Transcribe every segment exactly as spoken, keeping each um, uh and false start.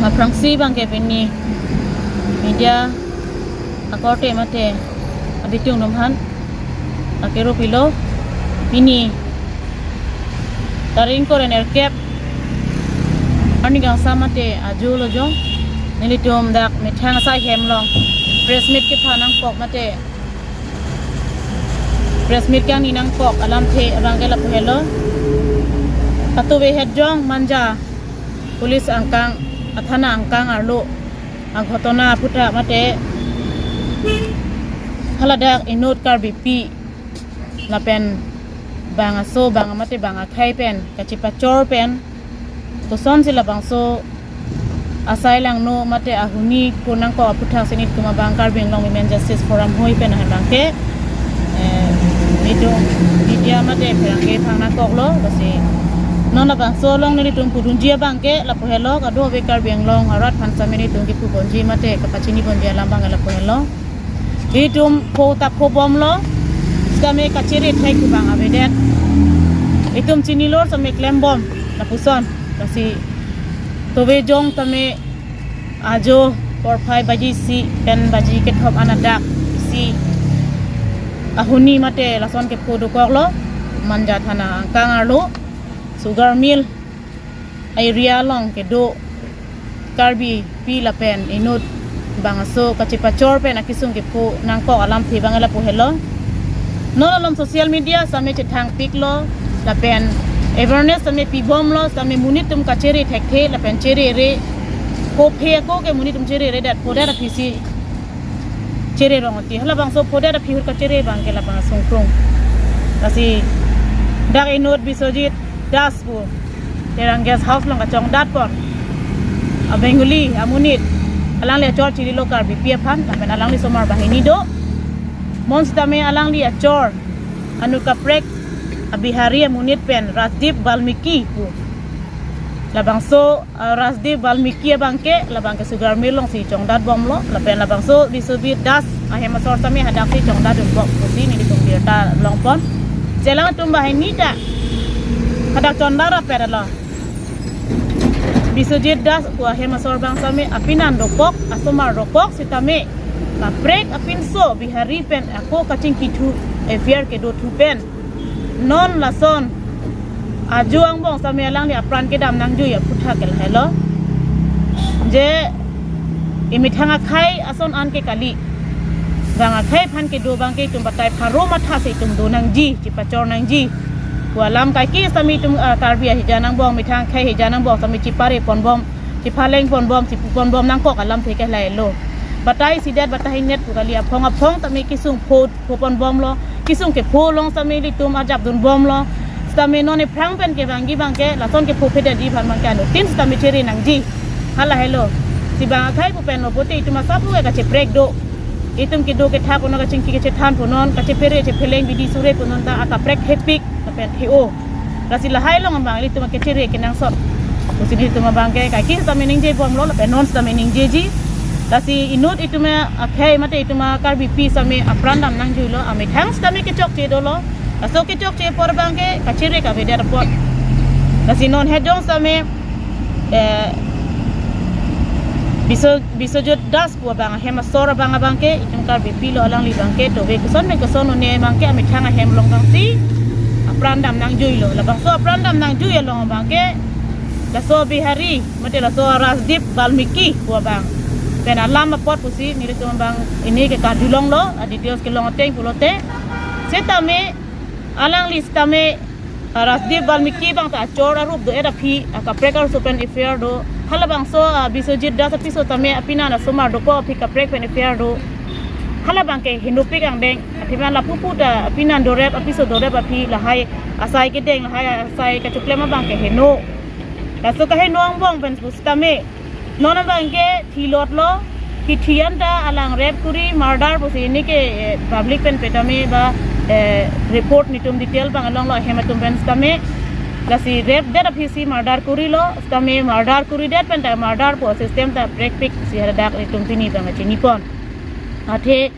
Aphrangsi abangke pini media akorte mate abitung atum aphan akero pilo. Pini tarik ingkoi ra nerkep arni kangsam mate ajo lo jong, nelitum dak methang asai hem along press meet kepha nangkok mate press meet kangni nangkok alamthe abangke lapu helo. Patuve het jong Manja police angkang, athana angkang arlo aghotona aphuthak mate haladak inut Karbipi lapen bang aso bang mate bang akhei pen kachepachor pen kosonsi labangso asai langno mate ahuni ko nangkok aphuthak si nelitum abang Karbi Anglong Women Justice Forum hoi pen ahem abangke, eh, nelitum media mate pherangke aphan nangkoklo. Lasi non labangso along nelitum pudunji abangke lapu helo, kadokave Karbi Anglong arat aphan sitame nelitum kipu ponji mate kapachini ponji alam abangke lapu helo. Itum pho ta pho bomlo, sitame kachere thek pu abang avedet. Itum chinilo sitame klem bom lapuson. Lasi tuve jong sitame ajo porphai baji isi pen baji kethom an adak isi ahuni mate lason kepho dokoklo, Manja thana angkang arlo, sugar mill area along kedo Karbipi lapen inut bang aso kachepachor pen akesung kepho nangkok alamthe abang lapu helo. Non alom social media sitame chethangpiklo lapen awareness sitame pibomlo, sitame monit atum kachere thekthe lapen cherere, kophe ako ke monit atum cherere dat phodet aphisi chere rong oti. Halabangso phodet aphi ahut kachere abangke labang asungkrung. Lasi dak inut Biswajit Das pu Terang Guest House along kachongdat pon a-Bengali amonit, alangli achor chililo Karbipi aphan, lapen alangli asomar banghini do. Mo sitame alangli achor anut kaprek a-Bihari amonit pen Rajdeep Valmiki pu. Labangso, ah, Rajdeep Valmiki abangke, labangke sugar mill alongsi chongdat bomlo, lapen labangso Biswajit Das ahem asor sitame hadaksi chongdat dun bom pusi nelitum birta longpon. Chelang atum banghini ta hadak chongdat rapet lo. Biswajit Das pu ahem asor abang sitame apinan dokok, asomar dokok sitame kaprek apinso Bihari pen ako kachingki thu, affair kedo thu pen non lason ajo angbong sitame alangli apran kedam nangjui aphuthak ke lahelo. Je imethang akhei ason an ke kali. Bang akhei aphan kedo abangke itum batai pharo matha si itum do nangji, chepachor nangji pu alam kaike sitame itum, ah, Karbi ahijan angbong, methang akhei ahijan angbong sitame chepare pon bom, chephaleng pon bom, chepu pon bom nangkok alamthe ke lahelo. Batai isidet batai hini pu kali, aphong aphong sitame kesung pho pho pon bomlo, kesung kepho along sitame ilitum ajap dun bomlo. Sitame non ephrang pen kevangji abangke, lason kepho phedet ji aphan abangke anuttin sitame chere nangji. Hala helo. Si bang akhei pu pen lo pote itum asap pu ke kacheprek do. Itum kedo kethak punon, kachingki kachethan punon, kachephere chepheleng bidi sure punon ta akaprek thepik lapen the-o. Lasi lahai along abang ilitum kachere kenangsot pusi nelitum abangke kaike sitame ningje bomlo lapen non sitame ningjeji. Lasi inut itum akhei mate itum a-Karbipi sitame apran dam nangjuilo, amethang sitame kechokche dolo. Laso kechokche apor abangke kachere kavedet apot. Lasi non het jong sitame, eh, Bisw-, Biswajit Das pu abang ahem asor abang abangke itum Karbipi lo, alangli abangke tuve koson me koson un-e abangke amethang ahem along abangsi apran dam nangjuilo. Labangso apran dam nangjui along abangke laso Bihari mate laso Rajdeep Valmiki pu abang pen alam apot pusi nelitum abang ini ke karjulonglo, a-details kelong ateng pulote. Sitame alangli sitame, ah, Rajdeep Valmiki abang ta achor arup do-et aphi, ah, kaprek arloso pen affair do. Halabangso, ah, Biswajit Das apiso tame apinan asomar dokok aphi kaprek pen affair do. Halabangke henopik angdeng. Athema lapu pu ta apinan dorep, apiso dorep aphi lahai asai kedeng, lahai asai kachoklem abangke heno. Laso kaheno angbong pen pusitame non abangke thilotlo, kithi anta alang rape kuri, murder pusi ini ke, eh, public pen petame ba, eh, report nelitum detail abang longlo ahem atum pen sitame. Lasi rape det aphisi murder kurilo, sitame murder kuridet pen ta murder pu system ta prekpik si hadak nelitum pini abang chinipon. Athe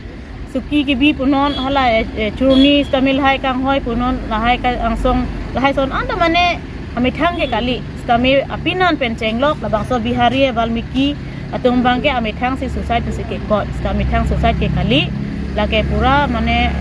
suki kebi punon hala, eh, eh, churni sitame lahai kanghoi punon, lahai ka-, angsong, lahai ason anta mane amethang ke kali. Sitame apinan pen chenglok labangso Bihari Valmiki atum abangke amethang si suicide si kekot. Sita amethang suicide ke kali. Lake pura mane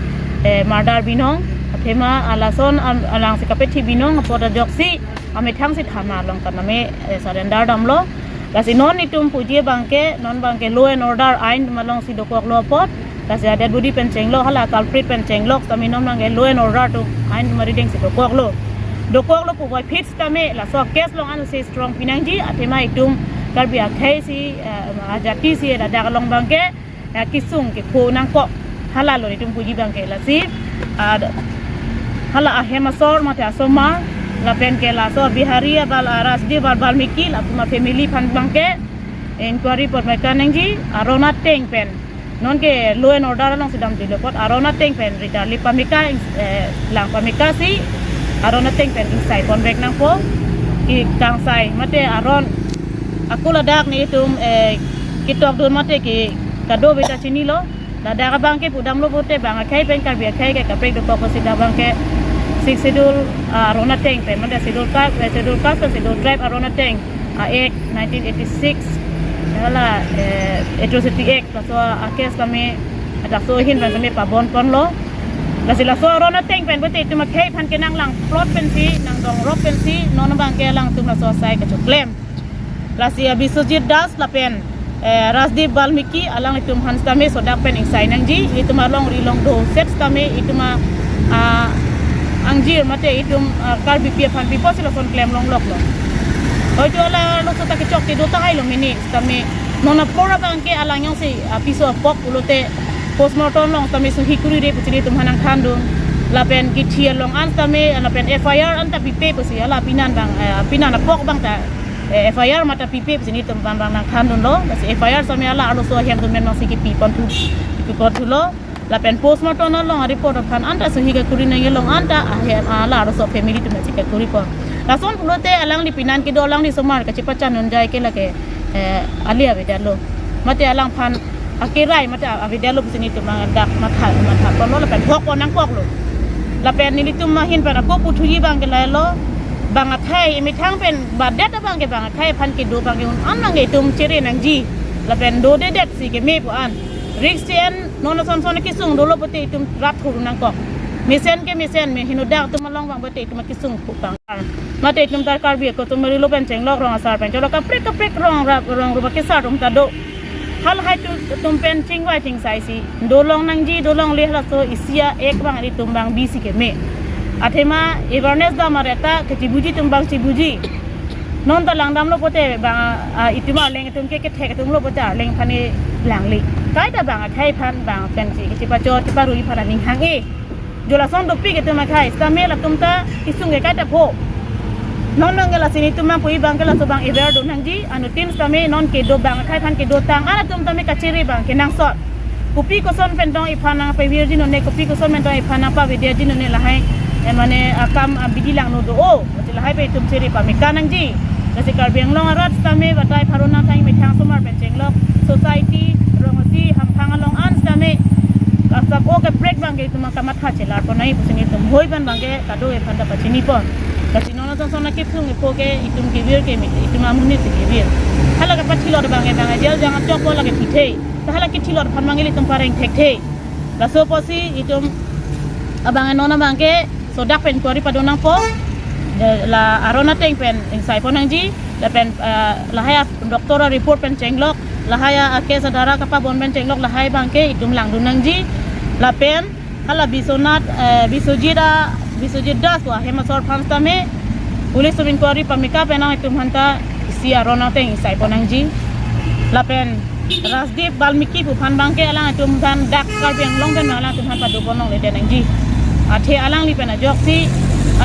eh, murder binong. Athema alason am- alang si kapethi binong apot ajoksi amethang si thana along kaname eh, surrender damlo. Lasi non itum puji abangke, non abangke law and order ain atum along si dokoklo apot. Lasi adet budi pen chenglok, hala culprit pen chenglok, sitame non abangke law and order atum ain atum arideng si dokoklo. Dokoklo puvoiphit sitame, laso case along ansi strong pinangji, athema itum Karbi akhei si, eh, ajati si, ladak along abangke, eh, kesung kepho nangkok. Hala lo itum puji abangke lasi. Ah, hala ahem asor mate asomar. Lapen ke laso Bihari abal, ah, Rajdeep abal Valmiki, latum afamily aphan abangke inquiry apot meka nangji, aron ateng pen. Non ke law and order along si damjuilo apot, aron ateng pen ri charli pameka, eh, lang pameka si, aron ateng pen ingsai ponvek nangpo, ke kangsai, mate aron, ako ladak nelitum, eh, ketokdun mate ke kadokave ta chinilo, ladak abangke pudamlo pute bang akhei pen Karbi akhei ke kaprek dokok pusi dak abangke Sixth Schedule, ah, aron ateng pen, mate Schedule Caste, eh, Schedule Caste pen Schedule Tribe aron ateng, ah, Act nineteen eighty-six, hala, eh, Atrocity Act, laso a-case kami, laso ahin pen kami pabon ponlo. Lasi laso aron ateng pen pute itum akhei aphan ke nanglang plot pensi, nangdongrok pensi, non abangke alangtum laso asai kachoklem. Lasi a Biswajit Das lapen, eh, Rajdeep Valmiki alanglitum aphan sitame sodak pen ingsai nangji, itum alongri longdo set sitame itum a, a, angjir mate itum, ah, Karbipi aphan pi pusi lason klem longloklo. Hoito alarloso ta kechokche do tahailo mene sitame non apor abangke alang jongsi, ah, piso apok pulote postmortem along sitame suhi kurire pusi itum aphan nangthandun. Lapen kithi along an sitame, lapen F I R an ta pipe pusi hala apinan abang, eh, apinan apok abang ta, eh, F I R mate pipe pusi itum abang abang nangthandunlo. Lasi F I R sitame alarloso ahem atum pen abangsi kipi ponthu, kipi ponthulo. Lapen postmortem along a-report aphan an ta suhi kakuri nangji along an ta ahem alarloso family atum si kakuri pon. Lason pulote alangli pinan kedo alangli asomar kachepachan unjai ke lake, eh, ali avedetlo. Mate alangphan akerai mate avedetlo pusi itum abang dak matha, matha ponlo lapen hok pon nangkoklo. Lapen nelitum ahin pen ako puthuji abangke lahelo, bang akhei, emethang pen badet abangke bang akhei aphan kedo abangke un an abangke itum chere nangji. Lapen dodedet si keme pu an. Risk si en non ason son kesung dolo pute itum rat thuru nangkok. Mesen ke mesen me henodak atum along abang pute itum kesung pu abang. Mate itum ta Karbi ako atum mari lo pen chenglok rong asar pen cholo kaprek kaprek rong rap rong rupa kesar atum ta do. Halahai atum, atum pen chingvai chingsai si dolong nangji, dolongle halaso isi a-act abang itum abang bisi keme. Athema awareness dam areta kechibuji atum abang chibuji. Non ta langdamlo pute bang, ah, itum arleng atum ke kethek atumlo pute arleng aphan ne langle. Kaita bang akhei aphan bang pensi kechepachor cheparui aphan aning hang-e. Jo lason dopik itum akhei sitame latum ta kesung ke kaita pho. Non non ke lasi itum abang puji abangke laso abang aware do nangji, anuttin sitame non kedo bang akhei aphan kedo tang, alatum tame kachere abangke nangsot. Kopi koson pen tong iphan nangpavirji none, kopi koson pen tong iphan nangpavedetji none lahai, eh, mane akam abidi langno do o. Lasi lahai pen itum chere pameka nangji. Lasi Karbi Anglong arat sitame batai pharo nangthang methang asomar pen chenglok, society, rong asi, hamphang along an sitame. Kasap o kaprek abangke itum kamatha chelar pon nangji pusi itum hoi pen abangke kadokave aphan ta pachini pon. Lasi non ason son akesung kepho ke itum kevir ke mit, itum amonit si kevir. Hala kapathilot abangke bang ajel jang achok ko lake thithe. Ta hala kethilot aphan abangke itum pareng thekthe. Laso apotsi itum abang non abangke sodak pen inquiry padon nangpo. De, la aron ateng pen ingsai pon nangji. Lapen, eh, lahai a-doctor a-report pen chenglok, lahai a-case adhara kapabon pen chenglok, lahai abangke itum langdun nangji. Lapen hala Biswanath, eh, Biswajit a, Biswajit Das pu ahem asor aphan sitame police atum inquiry pameka pen nang itum aphan ta isi aron ateng ingsai pon nangji. Lapen Rajdeep Valmiki pu aphan abangke alangtum aphan dak Karbi Anglong pen alangtum aphan pado pon longle det nangji. Athe alangli pen ajoksi,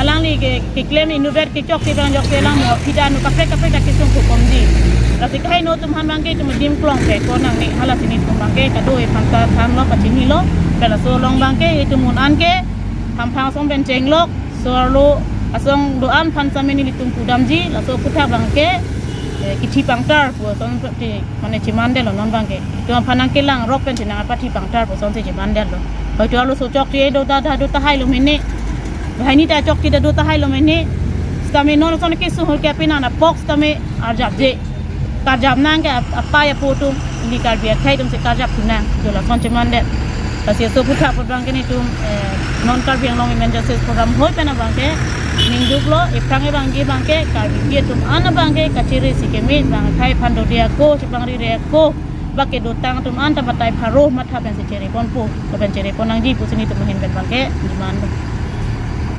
alangli ke, keklem inutvet kechoksi pen ajoksi alang mo phida nu kaprek kaprek ta kesung phu ponji. Lasi kahaino atum aphan abangke itum adim klong pe ko nangne, halasi itum abangke kadokave aphan ta thanlo pachinilo. Pen laso along abangke itum un an ke hamphang asong pen chenglok, so arlo asong do-an aphan sitame nelitum pudamji, laso aphuthak abangke, eh, kithi pangtar pu ason ti mane chimandetlo non abangke. Itum aphan nangkelangrok pensi nangpathi pangtar pu asonsi chimandetlo. Hoito arloso chokche do ta, ta do tahailo mene. Banghini ta chokche ta do tahailo mene. Tame non ason ke suhul ke apin ana pox tame arjapje. Karjap nang ke ap-, apei apo atum, ili Karbi akhei atum si karjap thu nang. Jo lason chemandet. Lasi aso aphuthak apot abang ke nelitum, eh, non Karbi Anglong Women Justice Forum hoi pen abang ke ningduklo, ephrang ebang ke abang ke Karbi atum an abang ke kachere si keme, bang akhei aphan dode ako, chepangri re ako, bak kedotang atum an ta batai pharo matha pen si chere ponpo, lapen chere pon nangji pusi nelitum ahin pen abang ke demand lo.